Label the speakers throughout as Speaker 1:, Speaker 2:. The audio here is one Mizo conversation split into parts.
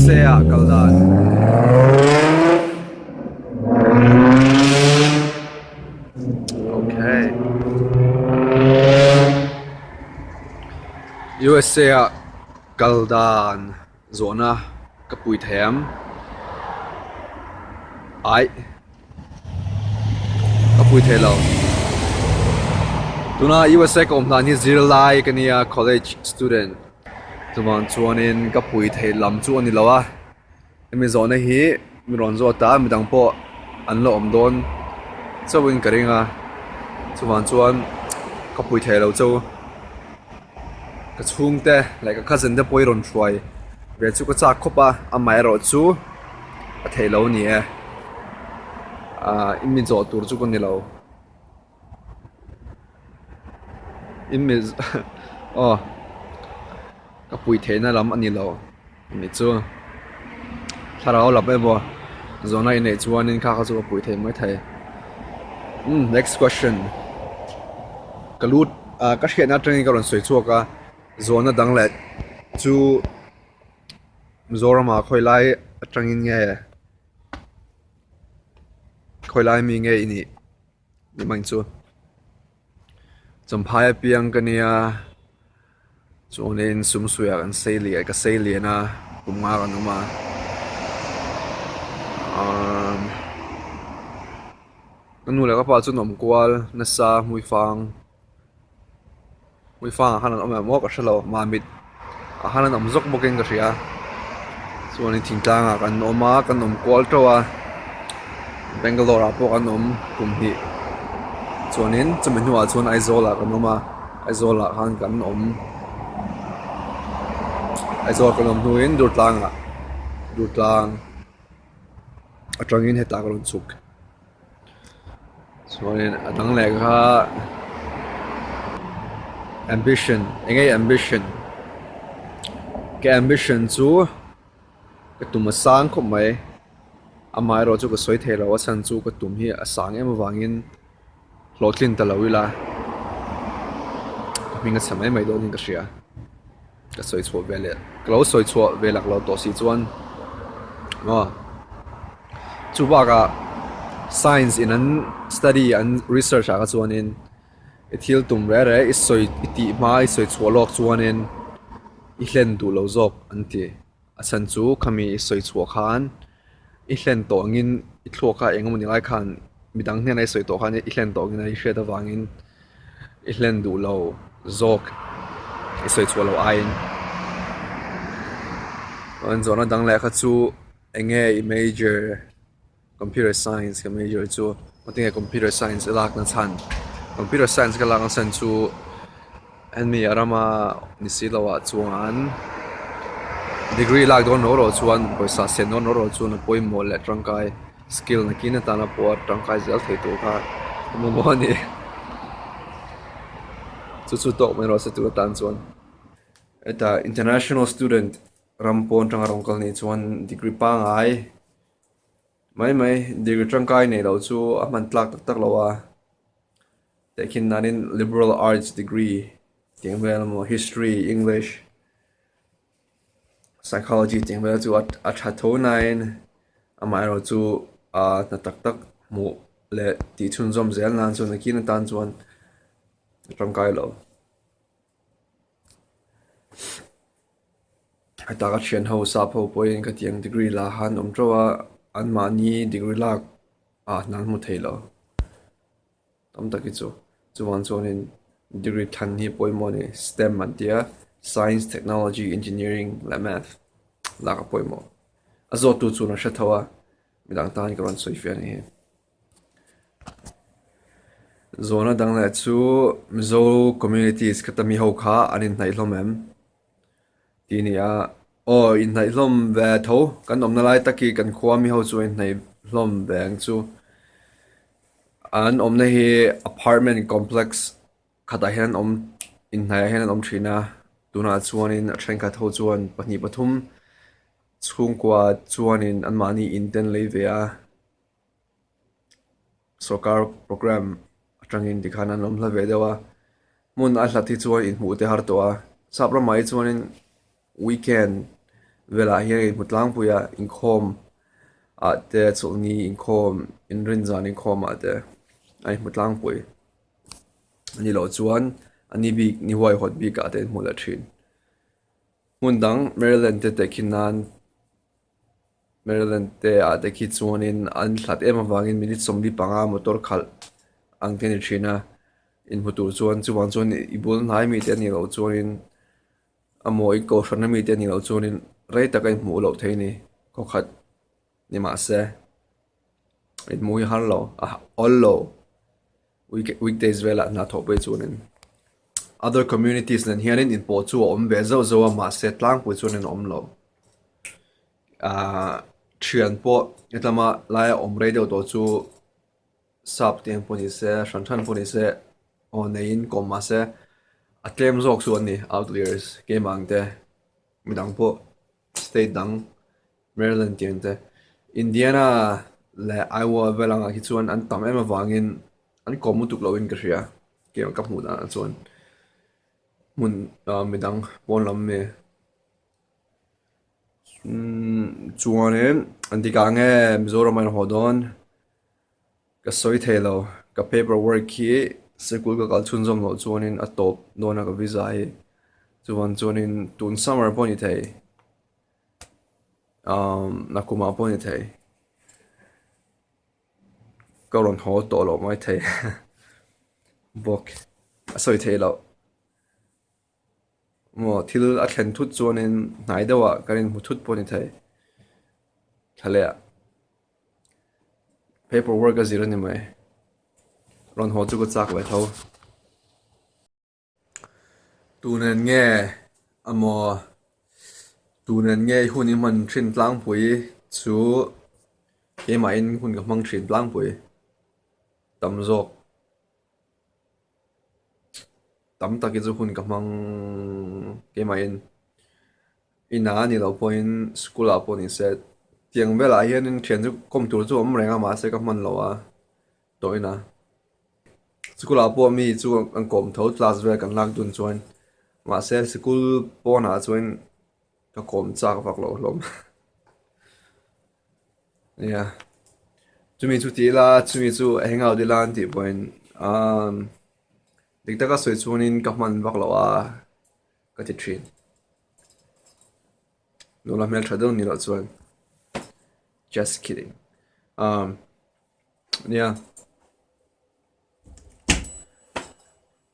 Speaker 1: USA ah kal dan. Okay. USA ah kal dan zawhna ka pui thei ang. Aih. Ka pui thei lo. Tuna USA ka awm hlan hi zirlai ka nia college student. Chuvang chuanin ka pui thei lam chu a ni lo a, hemi zawhna hi mi rawn zawt a, midang pawh an la awm dawn chauhin ka ring a, chuvang chuan ka pui thei lo chauh. Ka chhungte leh ka cousin te pawh hi rawn hruai ve chu ka chak khawp a, amaherawhchu a theih lo a ni e, ahh i mi zawh tur chu ka ni lo. Aw ka pui theihna lam a ni lo tih chu thlarau lam emaw zawhna inneih chuanin kha kha chu ka pui thei mai thei umm next question ka lut ah ka hriatna atangin ka rawn sawi chhuak a zawhna dang leh chu Mizoramah khawi lai atangin nge khawi lai mi nge i nih. Ni mai chu Champhai apiang ka nia chuanin sumsuiah kan sei lian ka sei lian a kum nga kan awm a umm ka nu leh ka pa chu an awm kual nasa hmuifang. Uifangah khan an awm em aw ka hrelo mamit ah khan an awm zawk bawkin ka hria chuanin thingtlangah kan awm a kan awm kual teuh a Bangalore ah pawh kan awm kum hnih chuanin chumi hnuah chuan Aizawl ah kan awm a Aizawl ah khan kan awm Aizawl kan awm hnuin Durtlangah Durtlang atangin hetah ka rawn chhuk. Chuanin a dang leh kha ambition eng nge ambition ka ambition chu ka tum a sang khawp mai amaherawh chu ka sawi thei lo a chhan chu ka tum hi a sang em avangin hlawhtlin ta lo ila ka hming a chhe mai mai dawnin ka hria. Ka sawi chhuah ve leh ka lo sawi chhuah ve lak lo tawh si chuan aw chu bakah science in an study an research ah kha chuanin i thil tum reh reh i sawi i tih hma i sawi chhuah lawk chuanin i hlen duh lo zawk an ti a chhan chu khami i sawi chhuah khan i hlen tawh angin i thluak kha eng emawni lai khan midang hnena i sawi tawh khan i hlen tawh angin a hriat avangin. I hlen duh lo zawk i sawi chhuah loh aiin chuan zawhna dang leh kha chu eng nge i major computer science ka major chu engtin nge computer science i lak na chhan computer science ka lak na chhan chu hemi a rama ni si loh ah chuan degree lak dawn ro ro chuan pawisa sen dawn ro ro chuan a pawimawh leh tangkai. Skill nakin atana pawh a tangkai zel thei tur kha ka mamawh a ni. Chu chu tawk mai rawh se tur atan chuan. Heta international student ram pawn atanga rawn kal nih chuan degree pangngai mai mai degree tangkai neih loh chu a hman tlak tak tak lo a. Tehkhin nanin liberal arts degree tih ang vel emaw history, english. Psychology tih vel chu a tha tho nain amaherawh chu ahh hna tak tak hmuh leh tih chhunzawm zel nan chuan nakin atan chuan a tangkai lo. Heta ka thian ho sap ho pawhin ka tiang degree la khan awm teuh a anmahni degree lak ah hna an hmu thei lo. Tam tak hi chu chuvang chuanin degree than hi pawimawh a ni stem an ti a science technology engineering leh math lak a pawimawh a zawt tu chuan a hre tho a midang tan ka rawn sawi fiah a ni hi zawhna dang leh chu mizo communities ka ta mi ho kha an inhnaih hlawm em tih a ni a aw inhnaih hlawm ve tho kan awmna lai tak hi kan khua mi ho chu a inhnaih hlawm ve ang chu. An awmna hi apartment complex khatah hian an awm inhnaiah hian an awm thin a tunah chuanin a thenkhat ho chuan pahnih pathum chhungkua chuanin anmahni in te an lei ve a sawrkar programme atangin tikhan an awm hla ve deuh a hmun a hlat hi chuan inhmuh te har tawh a sap ramah hi chuanin weekend. velah hian a inhmu tlangpui a, inkhawm ah te chawlhni inkhawm inrin zan inkhawm ah te a inhmu tlangpui a ni loh chuan a ni bik ni huaihawt bik ah te an hmu leh thin. Hmun dang Maryland te tehkhin nan Maryland te ah te khi chuanin an hlat em avangin minute 45 motor khalh ang te a ni thin a, inhmu tur chuan chuvang chuan i bul hnai mi te a nih loh chuanin a mawi kohhran ami te a nih loh chuanin rei tak a inhmuh loh theih a ni khawkhat ni mahse inhmuh hi har lo a awl lo weekdays velah hna thawh pawh hi chuanin other communities nen hianin inpawh chu a awm ve zauh zauh a mahse tlangpui chuanin a awm lo ahh thian pawh hetlama laia awm rei deuh tawh chu sap te ang pawh ni se hran hran pawh ni se aw neiin kawm mahse a tlem zawk chu an ni outliers keimah ang te midang pawh state dang Maryland tih ang te Indiana leh Iowa vel angah hi chuan an tam em avangin an kawm lutuk loin ka hria keimah ka hmuh danah chuan hmun ah midang pawn lam mi umm chuanin engtikah nge Mizoram a in haw dawn. Ka sawi thei lo, ka paper work hi sikul ka kal chhunzawm loh chuanin a tawp dawn a ka visa hi, chuan chuanin tun summer pawh a ni thei, umm nakumah pawh a ni thei, ka rawn haw tawh loh mai thei bawk a sawi theih loh. Maw thil a thlen thut chuanin hnai deuhah kan inhmu thut pawh a ni thei, thla leh ah paper work a zir a ni mai, rawn haw chu ka chak ve tho. Tunen nge amaw tunen nge i hun i hman thin tlangpui chu keimahin hun ka hmang thin tlangpui tam zawk. Tam takin chu hun ka hmang keimahin inah a ni loh pawhin school ah pawh ni se tiang velah hianin thian chu kawm tur chu a awm reng a mahse ka hman lo a tawh ina school ah pawh mi chu an kawm tho class vel kan lak dun chuan mahse school pawnah chuan ka kawm chak vak loh hlawm. Nia, chumi chu ti ila, chumi chu hang out ila an tih pawhin umm dik taka sawi chungin ka hman vak loh a ka ti thin. Nula hmeltha deuh ni loh chuan just kidding umm nia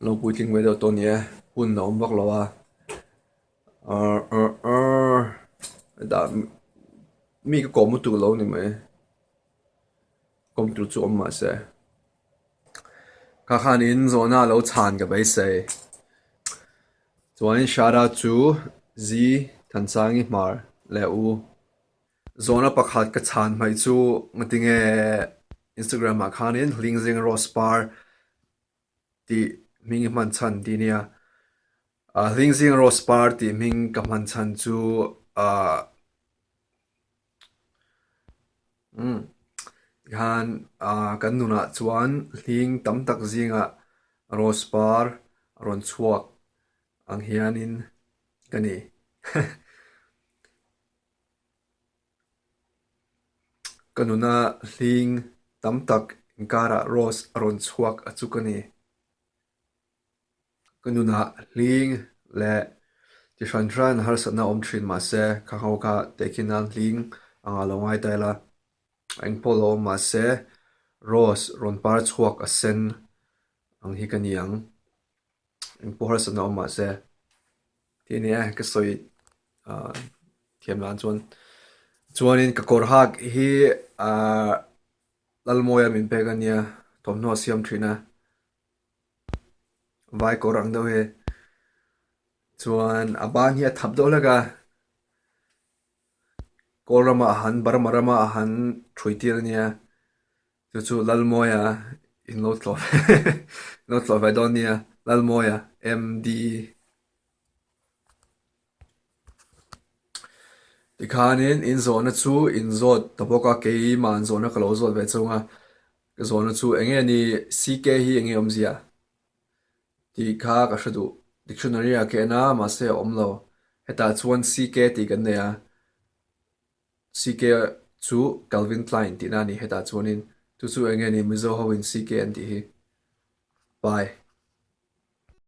Speaker 1: lo puitling ve deuh tawh a ni e, hun a awm vak lo a. Ahh ahh ahh hetah mi ka kawm lutuk lo ni mai kawm tur chu awm mah se ka khanin zawhna a lo chhan ka beisei chuanin shout out chu Zi Thansangi Hmar leh U zawhna pakhat ka chhan hmaih chu ngatinge Instagram ah khanin Hlingzing Rose Par tih hming i hman chhan tih nia. Ah Hlingzing Rose Par tih hming ka hman chhan chu ah umm tikhan ah kan nunah chuan hling tam tak zingah Rose Par a rawn chhuak ang hianin ka ni. Ka nuna hling tam tak inkarah Rose a rawn chhuak a chu ka ni. Ka nunah hling leh ti hran hran harsatna a awm thin mahse kha ho kha tehkhin nan hling anga lo ngai ta ila. Engpawh lo awm mahse Rose rawn par chhuak a sen ang hi ka ni ang. Engpawh harsatna awm mahse tih a ni e ka sawi ah thiam dan chuan chuanin ka kawr hak hi ah Lalmawia min pek a nia thawmhnaw a siam thin a vai kawr ang deuh hi chuan a ban hi a thap deuh hlek a kawl ramah a han Burma ramah a han ṭhui tir a nia. Chu chu Lalmawia in lo tlawh in lo tlawh ve dawn nia Lalmawia MD tikhanin in zawhna chu in zawt ta bawk a keimah zawhna ka lo zawt ve chunga ka zawhna chu eng nge ni CK hi eng nge awmzia tih kha ka hre duh dictionary ah ka en a mahse a awm lo hetah chuan CK tih kan nei a. CK chu Calvin Klein tihna a ni hetah chuanin chu chu eng nge ni Mizo ho in CK an tih hi. Bye.